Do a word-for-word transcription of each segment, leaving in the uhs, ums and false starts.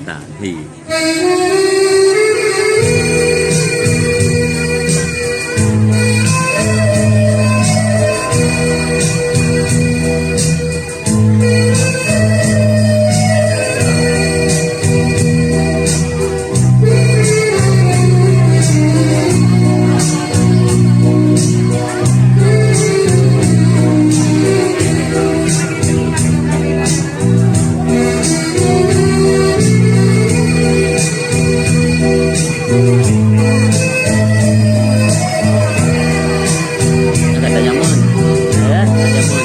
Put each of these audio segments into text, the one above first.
Nah, hi. Agak tak nyaman. Ya, tak nyaman.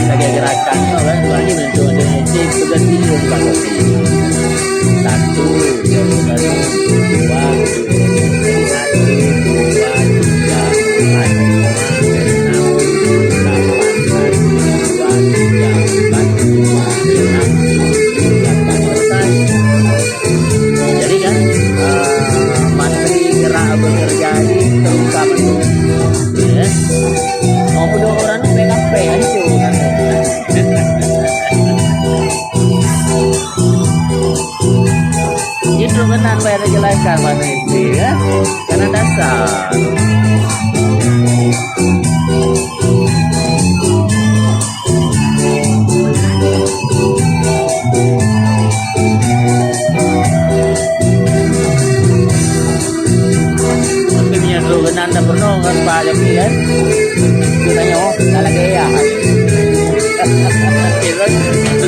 Lagèe gerakan nyoe kan, dua ni menentu ada isi tugas video bukan kopi. Satu, satu, dua, satu, dua, tiga, empat, lima, enam, tujuh, delapan, satu, dua, tiga, empat, lima, enam, tujuh, delapan, selesai. Jadi kan, eh, mantri gerak bekerja ini terungkap itu. Ya. Mau dua orang ni main apa? Hancur kan? Itu kena bayar jelaskan pada istri, ya. Karena dasar. Tapi minyak dulu kena anda pernah ngon Pak Japi kan? Dia tanya, "Oh, dah lagi ya?" Okey, terus.